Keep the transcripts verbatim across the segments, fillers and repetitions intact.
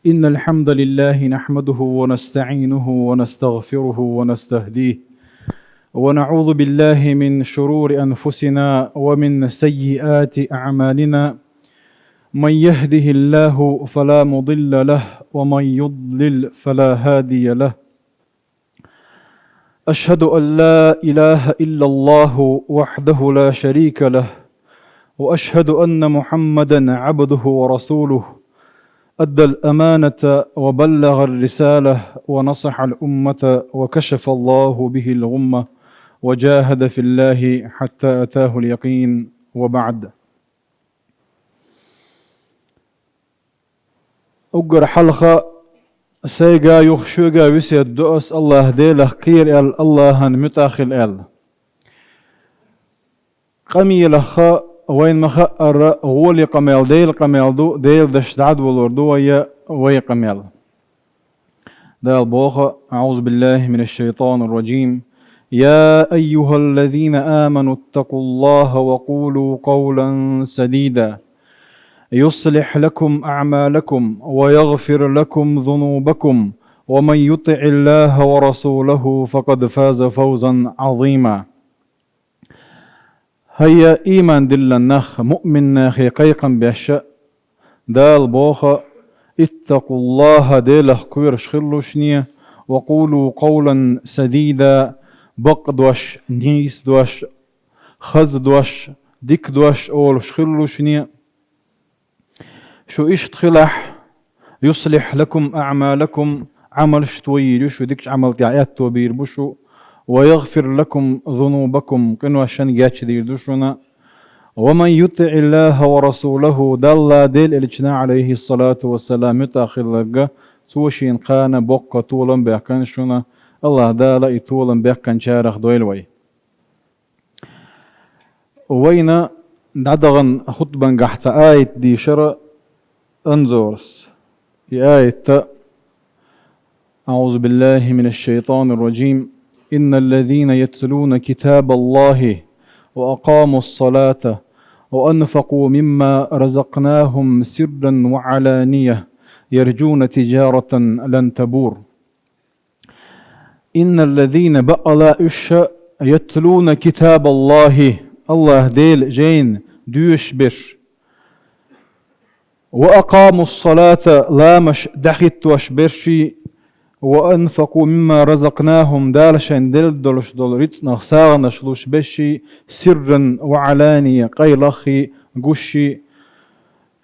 إن الحمد لله نحمده ونستعينه ونستغفره ونستهديه، ونعوذ بالله من شرور أنفسنا ومن سيئات أعمالنا. من يهده الله فلا مضل له، ومن يضلل فلا هادي له. أشهد أن لا إله إلا الله وحده لا شريك له، وأشهد أن محمدا عبده ورسوله، أدى الأمانة وبلغ الرسالة ونصح الأمة وكشف الله به الغمة وجاهد في الله حتى أتاه اليقين، وبعد. Уггар хьалха сайга а, юха шуьга а весет ду ас АллахӀ Делах кхера аьлла, АллахӀан муьтӀахь хила аьлла. Къамелах вайна ма-хаъара гӀоли къамел Делан къамел ду, Делан дашца дӀадолор ду вай, вай къамел. Дала боху: أعوذ بالله من الشيطان الرجيم. يا أيها الذين آمنوا اتقوا الله وقولوا قولا سديدا يصلح لكم أعمالكم ويغفر لكم ذنوبكم ومن يطع الله ورسوله فقد فاز فوزا عظيما. ХӀай, иман диллина нах, муъмин нахе кхайкхам беш, Дала боху: اتقوا الله, Делах кхоьруш хилалаш шуна, وقولوا قولا سديدا, бакъ дош, нийса дош, хаза дош, дика дош олуш хилалаш шуна. Шу иштта хилахь, يصلح لكم أعمالكم, Ӏамалш тоийр ю шу, дикачу Ӏамал тӀехь аьтто бийр бу шу, ويغفر لكم ذنوبكم, къиношна гечдийр ду шуна. ومن يطع الله ورسوله, Далла, Делан элчанна, عليه الصلاة والسلام, муьтӀахь хилларг, цо шена кхана боккха толам баьккхина шуна, АллахӀ Дала и толам баьккхинчарах дойла вай. Вайна дӀадахана хутбангахь цхьа аят дийшира Анзорас. И аят: أعوذ بالله من الشيطان الرجيم. إن الذين يتلون كتاب الله وأقاموا الصلاة وأنفقوا مما رزقناهم سرا وعلانية يرجون تجارة لن تبور. إن الذين, бакъала уьш, يتلون كتاب الله, АллахӀ Делан жайна доьшуш берш, وأقاموا الصلاة, ламаш дӀахӀиттош берш, وأنفقوا مما رزقناهم, Дала шайна делла долуш долу рицкъанах сагӀанаш луш берш, سرا وعلانية, къайлаххий, гушший,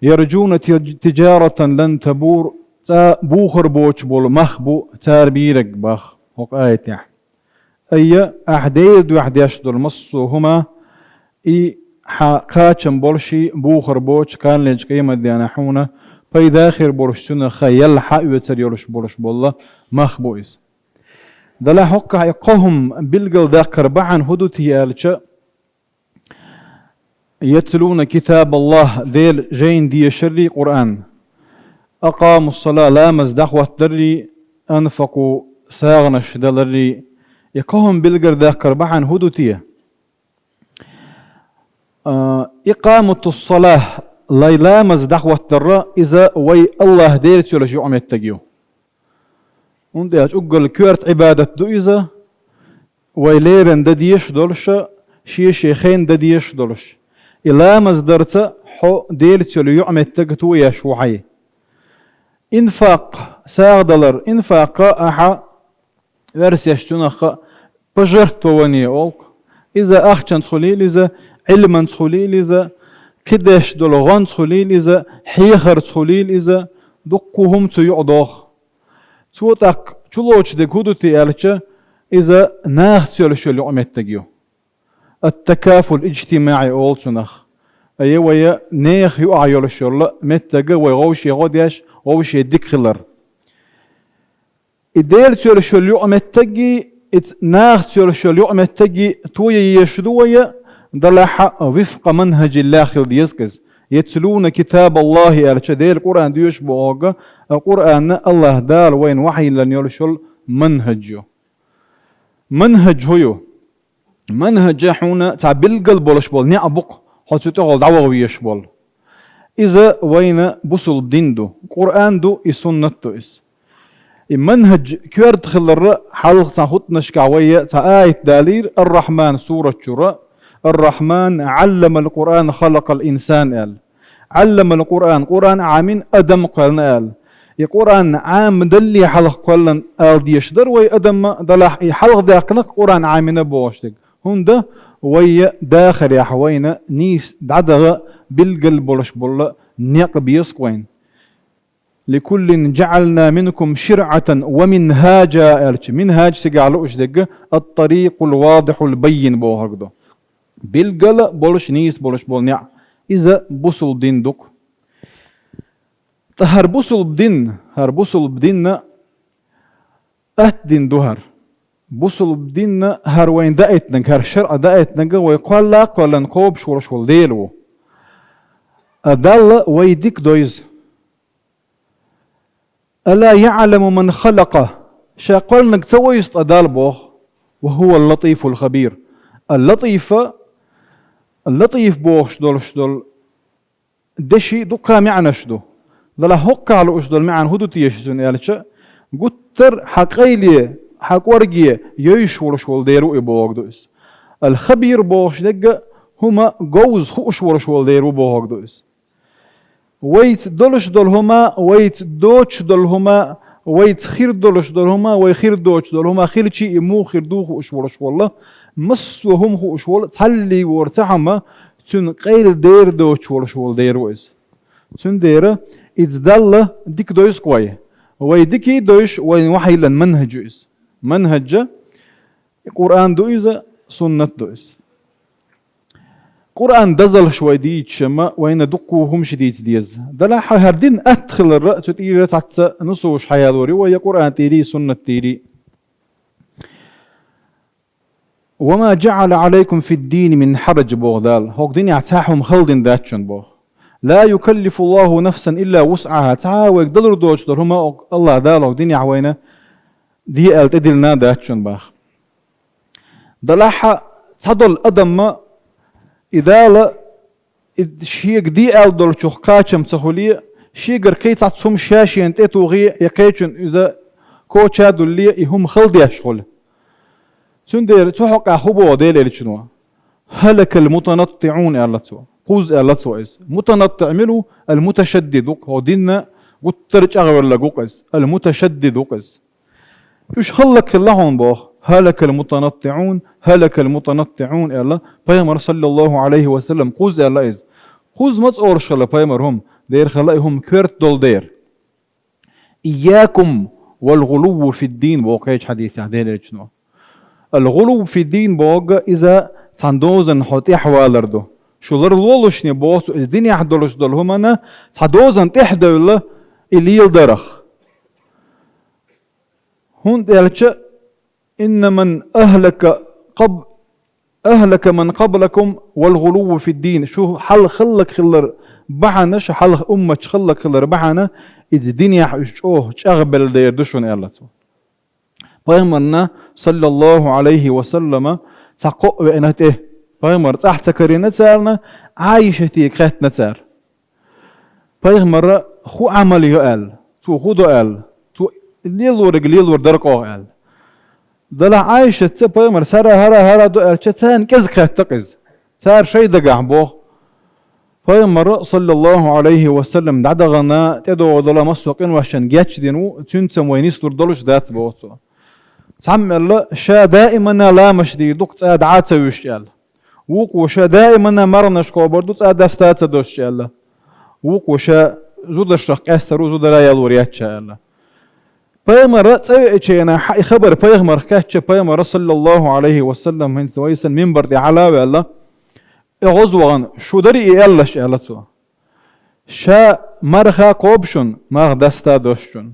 يرجون تج-, تجارة لن تبور, цкъа бухур боцуш болу мах бу цара бийриг боху хӀокху аятехь. Айя, ахь Делан дуьхьа деш долу массо а хӀума, и хьан кхачам болуш, бухур боцуш, кхана лечу къематдийнахь хьуна пайда хир болуш, цуьнан хан ял хьаоьцур йолуш болуш болу мах бу иза. Делахь хӀоккхахь и кхо хӀума билгалдаккхар бахьана хӀун ду те аьлча, يتلون كتاب الله, Делан жайна дешаррий Къуръан, أقاموا الصلاة, ламаз дӀахӀоттаррий, أنفقوا, сагӀанаш даларрий, и кхо хӀума билгалдаккхар бахьана хӀун ду те? А, إقامة الصلاة, лай ламаз дӀахӀоттарра, иза вай АллахӀ Делаца йолуш юкъаметтиг ю. ХӀунда аьлча уггар коьрта Ӏибадат ду иза, вай леррина дан дезаш долуш, шен-шен хенахь дан дезаш долуш. И ламаз дарца хьо Делаца йолу юкъаметтиг тоеш ву хьайн. Инфакъ, сагӀа далар, инфакъ ахьа, оьрсаша цунах пожертвование олу. Иза ахчанца хуьлийла иза, Ӏилманца хуьлийла иза, кхидерш долу гӀонца хуьлийла иза, хьехарца хуьлийла иза, дуккха хӀума цу юкъа доху. Цо тӀаккха чулоцуш дерг хӀун ду те аьлча, иза нахаца йолуш йолу юкъаметтиг ю. Ат-такафул иджтимаӀи олу цунах. Айя, вай нехан юкъахь йолуш йолу меттиг, вай вовшийн гӀо деш, вовшийн дика хилар. И Делаца йолуш йолу юкъаметтиггий, и нахаца йолуш йолу юкъаметтиггий тоя езаш ду вай, делахь а وفق منهج الله хила деза иза. يتلون كتاب الله аьлча, Делан Къуръан доьшуш бохург, а Къуръан АллахӀ Дала вайна вахьийна йолуш йолу манхӀаж ю. МанхӀаж хӀун ю? МанхӀаж хьуна цхьа билггал болуш болу неӀ бу-кх, хьо цу тӀехула дӀаваха везаш болу. Иза вайна бусулба дин ду, Къуръан ду, и суннат ду иза. И манхӀаж коьрта хиларра хьалха цхьан хутӀанашкахь вай цхьа аят далийра, Ар-Рахьман сурат чура, Ар-Рахьман, Ӏалламал Къуръан, халакъал инсан аьлла. Ӏалламал Къуръан, Къуръан Ӏамин, адам кхоьллина аьлла. И Къуръан Ӏамадалле хьалха кхоьллина ала дезаш дара вай адамна, делахь и хьалха даьккхинарг Къуръан Ӏамина бохуш дерг. ХӀунда вай дахарехь вайна нийса дӀадагӀа билггал болуш болу некъ беза-кх вайна. «Ликуллин джаӀална минкум ширъатан ва минхаджа», аьлча, минхадж цигахь лууш дерг, ат-тарикъул вадихьул баййин бохург ду. Билггала болуш, нийса болуш болу некъ. Иза бусулба дин ду-кх. Ткъа хӀара бусулба дин, хӀара бусулба динна атта дин ду хӀара. Бусулба динна хӀара вайна даийтинарг, хӀара шаръа даийтинарг вай кхолла а кхоьллина кхобуш волуш волу Дела ву. Ткъа Далла вай дика дойзу. «Ала яӀламу ман халакъа». Ша кхоьллинарг ца войзу ткъа Далла боху. «Ва хӀувал латифул хабир». Ал-Латифа, Латиф бохуш долуш долу деши дуккха маьӀнаш ду. Делахь хӀоккхахь лууш долу маьӀна хӀун ду теша иза аьлча, гуттар а хьан къайле, хьан кӀорге йойуш волуш волу Дела ву и бохург ду иза. Ал-Хабир бохуш дерг а хӀума говза хууш волуш волу Дела ву бохург ду иза. Вайца долуш долу хӀума, вайца доцуш долу хӀума, вайца хир долуш долу хӀума, вай хир доцуш долу хӀума, хилчий и муха хир ду хууш волуш волу, массо а хӀума хууш волу, цхьаллий вора цхьа хӀума, цуьнан къайла дера доцуш волуш волу Дела ву иза. Цундела иза Далла дика дойзу-кх вай. Вай дикий а дойзуш, вайна вахьийлан манхӀаж ю иза. МанхӀаджа Къуръан ду иза, суннат ду иза. Къуръан дазаллаш вай дийцича-м, вайна дуккха хӀумаш дийца деза. Делахь хӀара дин атта хиларра, цу тӀера цхьацца нусуш хьаялор ю вай, я Къуръан тӀера, я суннат тӀера. «Ва ма джаӀала Ӏалайкум фид-дини мин хьараж», боху Дала. ХӀокху динехь цхьа хӀума хала дина дац шуна боху. «Ла юкаллифуллаху нафсан илла вусӀаха». Цхьа а вайга далур доцуш долу хӀума АллахӀ Дала хӀокху динехь вайна де аьлла тӀедиллина дац шуна боху. Делахь цхьадолу адамна и Дала и шега де аьлла долчух кхачам ца хуьлий, шегара кхин цхьацца хӀума ша шена тӀе тухий, я кхечунна иза коча а дуллий, и хӀума хала деш хуьлу. Цундела цу хьокъехь хӀун боху Делан Элчано? «ХӀалакал мутанаттиӀун», аьлла цо. Кхузза аьлла цо иза. МутанаттиӀ мила ву? Ал-муташаддид ву-кх. ХӀокху динна гуттар а чӀагӀвелларг ву-кх иза. Ал-муташаддид ву-кх иза. Уьш хӀаллакьхилла хьуна боху. «ХӀалакал мутанаттиӀун, хӀалакал мутанаттиӀун», аьлла, Пайхамар, саллаллаху Ӏалайхи ва саллам, кхузза аьлла иза. Кхузза ма цӀоруш хилла Пайхамар хӀума, дера хилла и хӀума коьрта долу дера. «Ийякум вал гӀулувва фид-дин», боху кхечу хьадисехь Делан Элчано. Ал-гӀулув фид-дин бохург иза цхьана дозанна хьо тӀехь валар ду. Шу ларлолушне боху цо иза динехь долуш долу хӀуманна цхьа дозанна тӀехь а девлла и леладарах. ХӀунда аьлча, «Инна ман ахлака къаб-, ахлака ман къаблакум вал гӀулувва фид-дин». Шу хьалха хӀаллакьхилар бахьана, шу хьалха умматаш хӀаллакьхилар бахьана, иза динехь уьш чӀогӀа чӀагӀбелла дер ду шуна, аьлла цо. Пайхамарна, саллаллаху Ӏалайхи ва саллама, цхьа кхоъ веана тӀе. Пайхамар цӀахь ца карийна царна, Ӏайшатига хаьттина цара. Пайхамара хӀун Ӏамал йо аьлла, цо хӀун до аьлла, цо лелориг лелор дара-кх оха аьлла. Делахь Ӏайшатца пайхамар хӀара, хӀара, хӀара до аьлча, царна кӀезиг хаьттина иза. Цара шайн дагахь боху. Пайхамара, саллаллаху Ӏалайхи ва саллам, дӀадахана тӀедогӀу долу массо а къиношна гечдина ву, цуьнца вай нислур долуш дац боху цо. Цхьамма аьлла, ша даимана ламаш дийр ду-кх цӀа дӀа а ца вуьжча аьлла. Вукхо ша даимана марханаш кхобур ду, цӀа даста а ца досча аьлла. Вукхо ша зударшах къаьстар ву, зудара ялор яц ша аьлла. Пайхамара цӀа веача хенахь, хьан и хабар пайхамарх кхаьчча, пайхамара, саллаллаху Ӏалайхи ва саллам, хӀинца вайсан мимбар тӀе хьала а ваьлла, и гӀоза вахана, шу дарий и аьллаш, аьлла цо. Ша марха кхобу шуна, марха даста а досу шуна.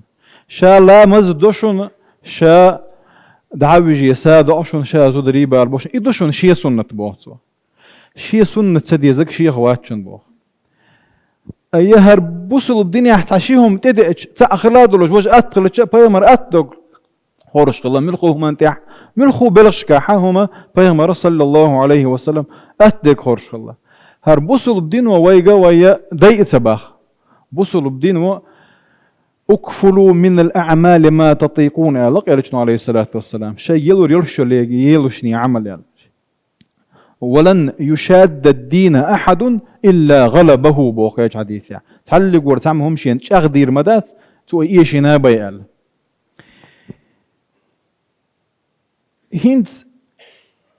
Ша ламаз до шуна, ша дӀа а вижий са а доӀу шуна, ша зударий бала бо шуна. И ду шуна шен суннат, боху цо. Шен суннат ца дезарг шех вац шуна, боху. Ай, хӀара бусулба динехь цхьа ши хӀума тӀедеача, цхьаъ хила а долуш, важа атта хилча, пайхамар атта дог хоржуш хилла муьлхха хӀуманна тӀехь, муьлхха белхашкахь хӀума пайхамара, саллаллаху Ӏалайхи ва саллам, атта дерг хоржуш хилла. ХӀара бусулба дино вайга вайя дайа ца баха. Бусулба дино «اكفلوا من الأعمال ما تطيقون», аьлла Элчано, عليه الصلاة والسلام. Шай елур йолуш йолу лега елушний Ӏамал аьлла. «ولن يشاد الدين أحد إلا غلبه», боху кхечу хьадисехь. Цхьаллиг вара цхьамма хӀума шена чӀагӀдийр ма дац, цо и эшийна бай аьлла. ХӀинца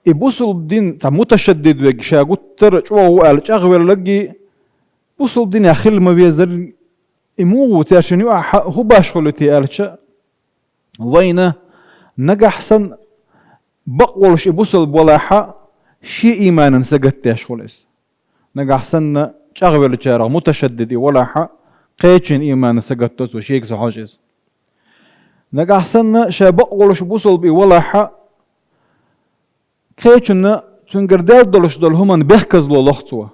и бусулба дин цхьа муташаддид верг ша гуттара а чӀогӀа ву аьлла чӀагӀвелларг, бусулба динехь хила ма везара, и муха ву, цаьршинна юкъахь хӀу баш хуьлу те аьлча, вайна нагахь санна бакъволуш и бусулба валахьа, шен ийманан сагатдеш хуьлу иза. Нагахь санна чӀагӀвеллачарах муташаддид и валахьа, кхечун ийманан сагатдо цо, шега ца хьожу иза. Нагахь санна ша бакъволуш бусулба и валахьа, кхечунна цуьнгара даьлла долуш долу хӀуманна бехказло лоху цо.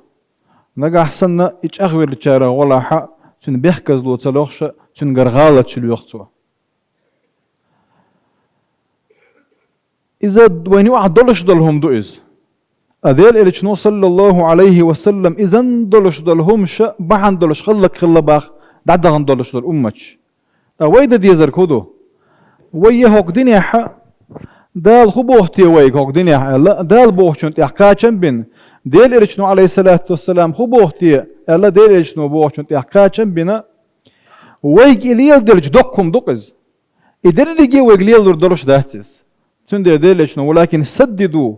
Нагахь санна и чӀагӀвеллачарах валахьа, цуьнан бехказло ца лохуша, цуьнгара гӀалаташ лоьху цо. Иза вайна юкъахь долуш долу хӀума ду иза. Ткъа Делан Элчано, саллаллаху Ӏалайхи ва саллам, иза долуш долу хӀумаша бахьана долуш хӀаллакьхилла баха дӀадахана долуш долу умматаш. Ткъа вай дан дезарг хӀун ду? Вай я хӀокху динехьа, Дала хӀун боху те вайга хӀокху динехь аьлла, Дала бохучунна тӀехь кхачам а бина, Делан Элчано, Ӏалайхиссалату вассалам, хӀун боху те аьлла, Делан Элчано бохучунна тӀехь кхачам а бина, вайга и леладелча доккха хӀума ду-кх иза. И дерриге вайга лелалур долуш дац иза. Цундела Делан Элчано: «ولكن سددوا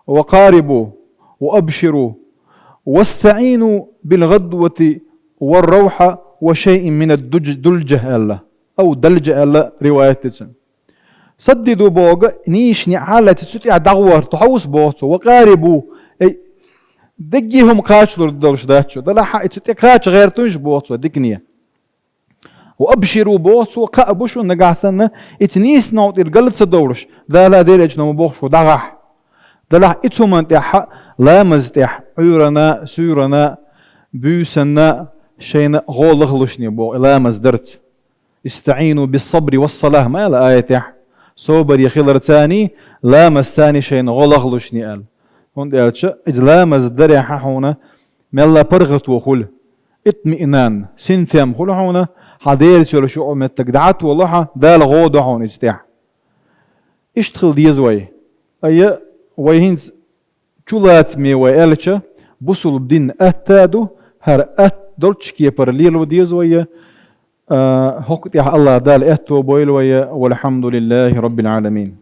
وقاربوا وأبشروا واستعينوا بالغدوة والروحة وشيء من الدلجة», аьлла. Ау дальжа аьлла риваят ду цуьнан. «Саддиду» боху нийсачу неӀ хьалаца цу тӀехь дӀагӀорта хьовса боху цо, «ва къарибу», ай, дегги хӀума кхачалур долуш дац шу, делахь а и цу тӀе кхача гӀертуьйтуш боху цо дикане. «Ва абширу» боху цо, кхаъ бу шуна нагахь санна, и цу нийсачу новкъа тӀера гал ца довлуш, Дала, Делан Элчано ма боху шу дӀагӀахь. Делахь и цу хӀуманна тӀехь, ламаза тӀехь, Ӏуьйранна, суьйранна, буьйсанна шайна гӀо лахлушне боху, и ламаз дарца. «Истаӏину бис-сабри вас-салах», ма аьлла аятехь, собаре хиларцаний, ламазцаний шайна гӀо лахлушне аьлла. ХӀунда аьлча иза ламаз дарехь хьуна мелла паргӀато хуьлу, итмиънан, синтем хуьлу хьуна, хьан Делаца йолуш юкъаметтиг дӀатолу хьан, Дала гӀо до хьуна иза тӀехь. Иштта хила деза вай. Айя, вай хӀинца чулацаме вай аьлча, бусулба дин атта а ду, хӀара атта долчу кепара лело деза вай, а, хӀокху тӀехь Аллах Дала аьтто бойла вай, валхьамдулиллахи раббил Ӏаламин.